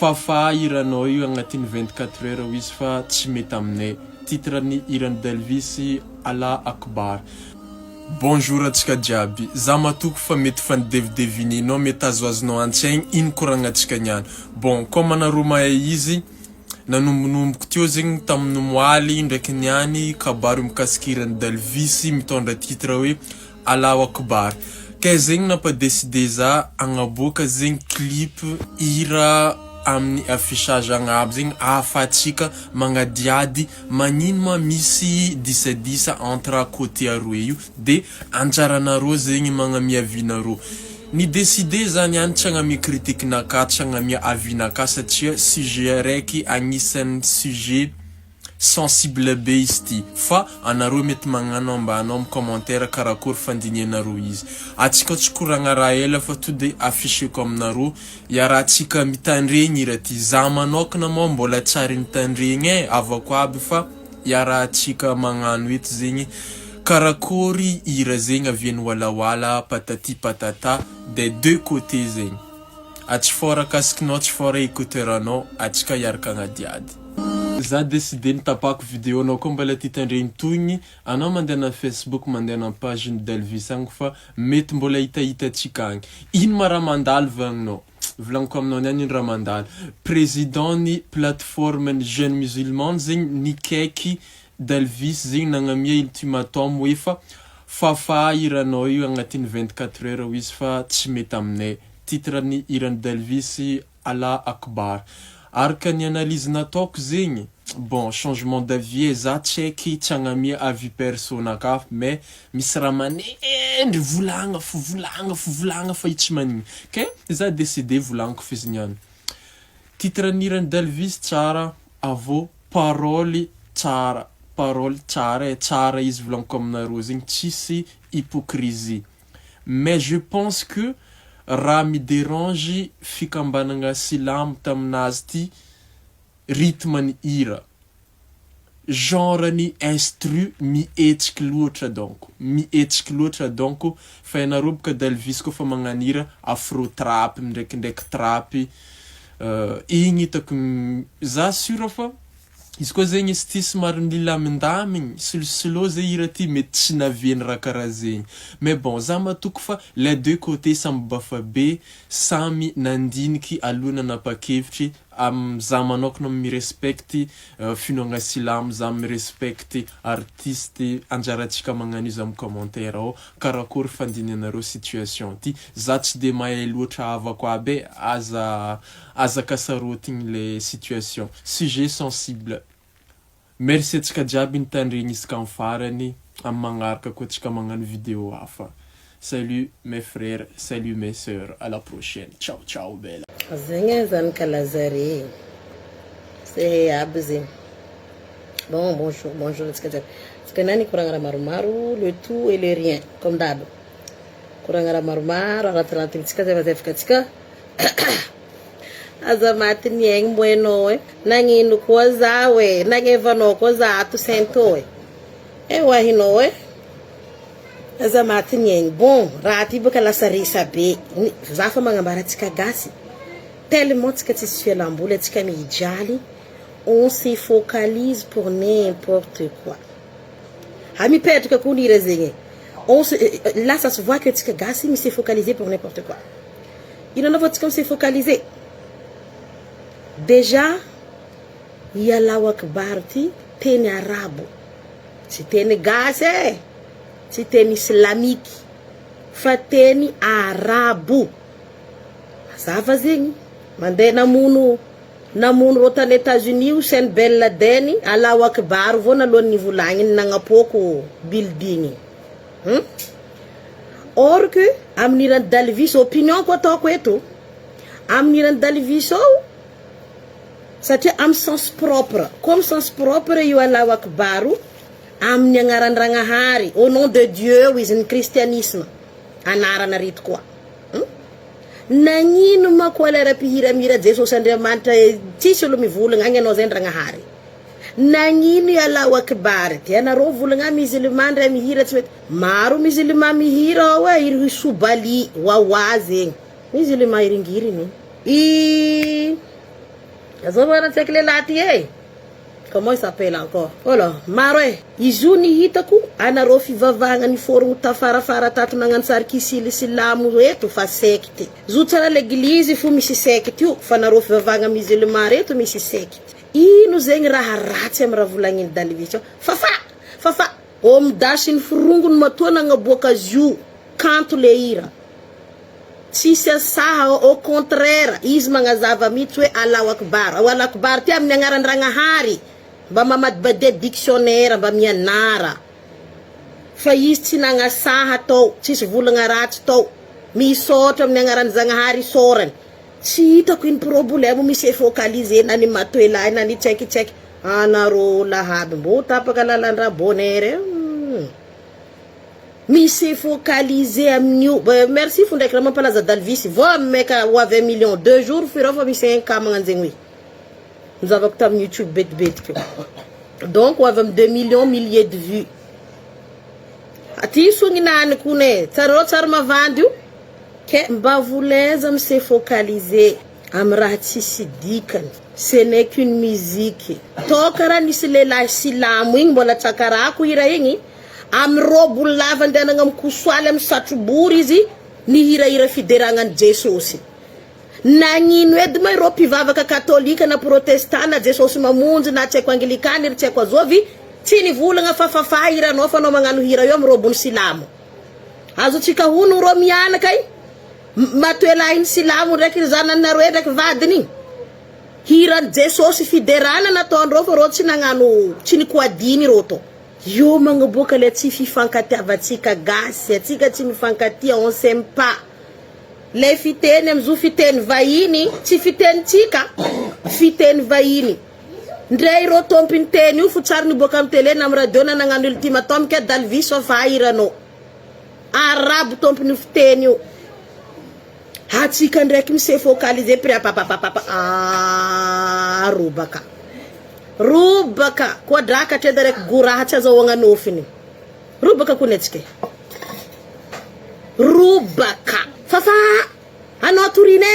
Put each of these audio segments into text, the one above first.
Fafà hiranao io agnatin'ny 24 heures hoy izy fa tsy mety aminay. Titre ny hiran'i Dalvis Allah Akbar. Bonjour antsika jiaby, za matoky fa mety fa nidevidevinenao mety azoazonao antsaigny ino koragnantsika niany. Bon comme anareo mahay izy, nanombonomboko teo zegny tamin'ny omaly ndraiky niany kabary mikasika hiran'i Dalvis mitondra titre hoe Allahu Akbar. Kay zegny nampa-decide za agnaboaka zegny clip hira amin'ny affichage agnabo zegny ahafahantsika magnadihady magnino ma misy disadisa entre côté aroe io de anjaranareo zegny magnamia avis-nareo. Ni-decide za niany tsy hagnamia critique-nakahy tsy hagnamia avis-nakahy satria sujet araiky agnisan'ny sujet sensible be izy ty fa anareo mety magnano ambany ao am commentaire karakory fandinihanareo izy. Atsika tsy koragna raha ela fa to de afficheko aminareo iarahantsika mitandregny hira ty. Za manokana moa mbola tsary nitandregny e avako aby fa iarahantsika magnano eto zegny karakory hira zegny aviany walawala patati patata des deux côtés zegny. Atsy fort casque-nao tsy fort écouteur-nao atsika hiaraka agnadiady. Za décidé nitapako vidéo anao koa mbola tia tandregny tohigny anao mandeha am Facebook mandeha am page ny Dalvis agny fa mety mbola hitahitatsika agny. Ino ma raha mandalo vagninao? Volagniko aminao niany ino raha mandalo. Président ny plateforme ny jeunes musulmans zegny nikaiky Dalvis zegny nagnamia ultimatum hoe fa fafà hiranao io agnatin'ny 24 heures hoy izy fa tsy mety aminay. Titre ny hiran'i Dalvis Allah Akbar. Araka ny analyse nataoko zegny, bon changement d'avis e, za tsy haiky tsy hagnamia avis perso nakahy mais misy raha manendry volagna fo volagna fo volagna fa io tsy magnino. Ke za décidé volagniko f'izy niany. Titre ny hiran'i Dalvis tsara, avô parole tsara, parole tsara e, tsara izy volagniko aminareo zegny tsisy hypocrisie. Mais je pense que raha midérange fikambanagna silamo taminazy ty rythme ny hira. Genre ny instru mihetsiky loatra donc, mihetsiky loatra donc fa ianareo boka Dalvis koa magnano hira afro trap ndraikindraiky trap igny hitako za sûr fa izy koa zegny izy ty somary milamindamigny slow zay hira ty mety tsy naviany raha karaha zegny. Mais bon za matoky fa les deux côtés samby bafa be samy nandiniky aloha nanapa-kevitry za manokana mirespecte finoagna silamo za mirespecte artiste anjarantsika magnano izy amy commentaire ao karakory fandinihanareo situation ty. Za tsy de mahay loatra havako aby e aza aza kasarotigny le situation. Sujet sensible. Merci antsika jiaby nitandregny isaka amy farany amy magnaraka koa antsika magnano vidéo hafa. Salut mes frères, salut mes sœurs, à la prochaine. Ciao ciao bella. Zegny zany kalazare se aby zegny. Bon, bonjour, bonjour antsika jiaby. Antsika niany koragna raha maromaro, le tout et le rien, comme d'hab. Koragna raha maromaro, aratirantiny-tsika zava-zavaka antsika. Aza maty ny aigny mo anao e. Nagnino koa zaho e, nagnevanao koa za ato sento e. E hoahinao e. Aza maty ny aigny. Bon, raha ty bôka lasa resa be. Za fa magnambara antsika gasy. Tellement tsika tsisy fialamboly, antsika mijaly. On se focalise pour n'importe quoi. Ah mipetraka koa ny hira zegny. On se, là ça se voit que tsika gasy mi se focaliser pour n'importe quoi. Ino anao fa tsika mi se focaliser? Déjà i Allahu Akbar ty teny arabo. Tsy teny gasy e. Tsy teny islamique fa teny arabo. Mazava zegny. Mandeha namono namono rô tany États-Unis Hussein Ben Laden Allahu Akbar vao nalohan'ny nivolagniny nagnapôko building. Or que amin'ny hiran'i Dalvis opinion ko ataoko eto. Amin'ny hiran'i Dalvis ao satria amin'ny sens propre, comme sens propre io Allahu Akbar amin'ny agnaran-dragnahary au nom de Dieu izy ny christianisme anarana reto koa. Nagnino ma koa lera mpihira mihira Jesosy Andriamanitra tsisy olo mivolagna agny anao zay ndragnahary. Nagnino i Allahu Akbar ty anareo volagna musulman ndray mihira tsy mety. Maro musulman mihira ao e iry Sobali wawa zegny. Musulman iringiriny. I. Azao raha tsy haiko lehilahy ty e. Comment il s'appelle encore? Voilà, maro e. Izy io ny hitako anareo fivavahagna niforogno tafarafara tato nagnano sary kisily silamo eto fa secte. Zo tsara l'église fo misy secte io fa nareo fivavahagna musulman reto misy secte. Ino zegny raha ratsy amy raha volagniny Dalivitsy ao? Fafa! Fafa! Omda sy ny forongony matoa nagnaboaka azy io kanto le hira. Tsisy asaha au contraire izy magnazava mihitsy hoe Allahu Akbar. Ao Allahu Akbar ty amin'ny agnaran-dragnahary. Mba mamadibadiha dictionnaire mba mianara. Fa izy tsy nagnasaha tao, tsisy volagna ratsy tao. Misaotra amin'ny agnaran'i Zagnahary isaorany. Tsy hitako ino problème misy focaliser na ny matoelahy na ny tsaiky tsaiky. Anareo lahaby mbô tapaka lalan-draha bonheur. Misy focaliser amin'io. Merci fo ndraiky raha mampalaza Dalvis. Vao meka ho avy 1 million 2 jours fo ireo fa misy un cas magnano zegny hoe. Nizavako tamin'ny YouTube betibetiky io. Donc ho avy amy 2 millions milliers de vues. Aty sogninany kony e. Tsareo tsary mavandy io. Ke mba volaiza mise focaliser amy raha tsisy dikany. Ce n'est qu'une musique. Tô karaha nisy lehilahy silamo igny mbola tsakarako hira igny. Amy robo lava andehanagna amy kosoaly amy satrobory izy nihirahira fideragna an'i Jesosy. Nagnino edy ma ireo mpivavaka katolika na protestant na Jesosy mamonjy na tsy haiko anglikany ry tsy haiko azovy tsy nivolagna fa fafa hiranao fa anao magnano hira io amy robony silamo. Azotsika hono rô mianaka i matoelahiny silamo ndraiky ry zananareo ndraiky vadiny igny. Hiran'i Jesosy fiderana nataondreo fa rô tsy nagnano tsy nikoadiny rô tô. Io magnaboaka le tsy fifankatiavatsika gasy, atsika tsy mifankatia, on s'aime pas. Le fiteny amizao fiteny vahiny, tsy fitenitsika, fiteny vahiny. Ndre ireo tompony teny io fo tsary niboaka amy télé na amy radio na nagnano ultimatum ke Dalvis fa hiranao. Arabo tompony fiteny io. Atsika ndraiky mise focaliser pirapapapapa ah robaka. Robaka koa drakatra edy araiky goraha tsy azahoagna nofiny. Robaka kony atsika. Robaka. Fafa anao torine.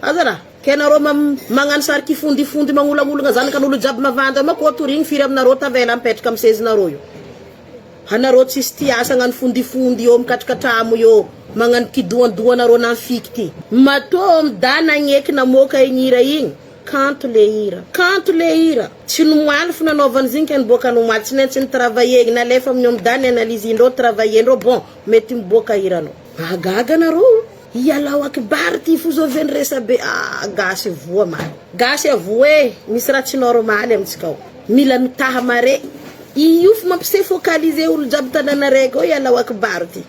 Azara ke anareo magnano sary kifondifondy magnolagnolagna zanakan'olo jiaby mavandy anao koa torigny firy aminareo tavela mipetraka amy sezinareo io. Anareo tsisy tia asa hagnano fondifondy eo mikatrikatramo eo magnano kidoandoanareo nafiky ty. Matoa omda nagneky namoaka igny hira igny kanto le hira. Kanto le hira. Tsy nomoaly fo nanaovany izy igny ke niboaka nomoaly tsy maintsy nitravailler igny nalefa amin'ny omda ny analyse-ndreo travailler-ndreo bon mety miboaka hiranao. Mahagaga anareo. Ialao akibary ty fo zao ve ny resabe ah gasy voa mary. Gasy avoe misy raha tsy normaly amitsika ao. Mila mitaha mare. Io fo mampise focaliser olo jiaby tanàna raiky ao ialao akibary ty.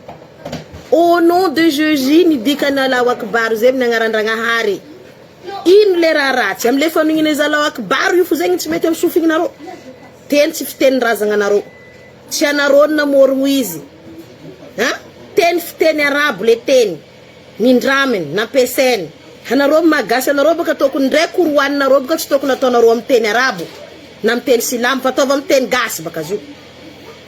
Au nom de Jésus ny dikany alao akibary zay amin'ny agnaran-dragnahary. Ino le raha ratsy amle fanognina izy alao akibary io fo zegny tsy mety amy sofignareo. Teny tsy fitenin-drazagna anareo. Tsy anareo no namorogno izy. Ha? Teny fiteny arabo le teny. Nindraminy, nampiasainy. Anareo magasy anareo baka tokony ndray koroaninareo baka tsy tokony ataonareo amy teny arabo na amy teny silamo fa ataovy amy teny gasy baka zo.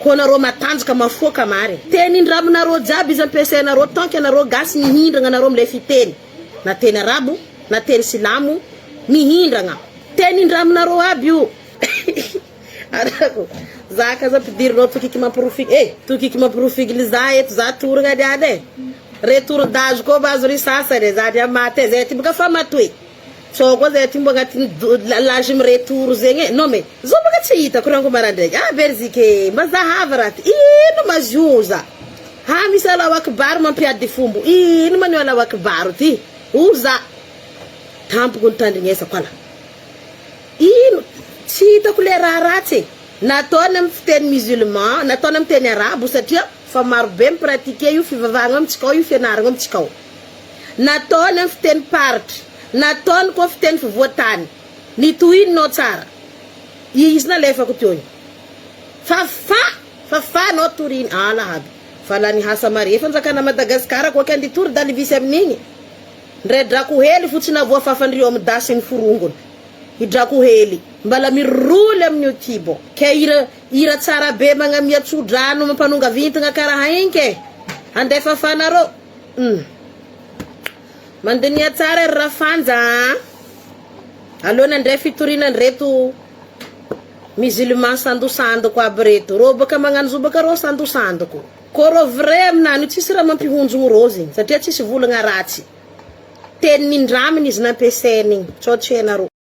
Koa anareo matanjaka mafoaka mary. Teny indraminareo jiaby izy ampiasainareo tant que anareo gasy mihindragna anareo amle fiteny. Na teny arabo na teny silamo mihindragna. Teny indraminareo aby io. Arako za ka za ampidirinao tokiky mampirofigny eh tokiky mampirofigny za eto za toragna niany e retour d'âge koa mahazo ry sasany za niany maty e zay ty boka fa matoe tsao koa zay ty mbo agnatin'ny l'âge miretour zegny e non mais zao boka tsy hitako rango maraindraigny ah Belgique mba zahava raha ty ino mazio za ha misy alao akibaro mampiady fombo ino manio alao akibaro ty oza tampoko ny tandrignesako ala ino tsy hitako le raha ratsy e nataony amy fiteny musulman nataony amy teny arabo satria fa marobe mipratique io fivavahagna amitsika ao io fianaragna amitsika ao nataony amy fiteny paritry nataony koa fiteny fivoatany nitohininao tsara izy nalefako teo io fa fa anao toriny ala aby fa la nihasa mare fanjakana Madagasikara koa ke anditory dalivisy amin'igny ndre drako hely fo tsy navoafafandrio amy dasy ny forongony idrako hely mbala miroly amin'io tibo ke ira ira tsara be magnamia tsodrano mampanonga vintagna karaha igny ke andefa fanareo. Mandinia tsara ry rafanja. Aleo nandray fitoriana an'ireto musulman sandosandoko aby reto. Rô baka magnano zo baka rô sandosandoko. Kô rô vrai aminany io tsisy raha mampihonjogno rô zegny satria tsisy volagna ratsy. Tenin'indraminy izy nampiasainy igny. Tsao tsy hainareo.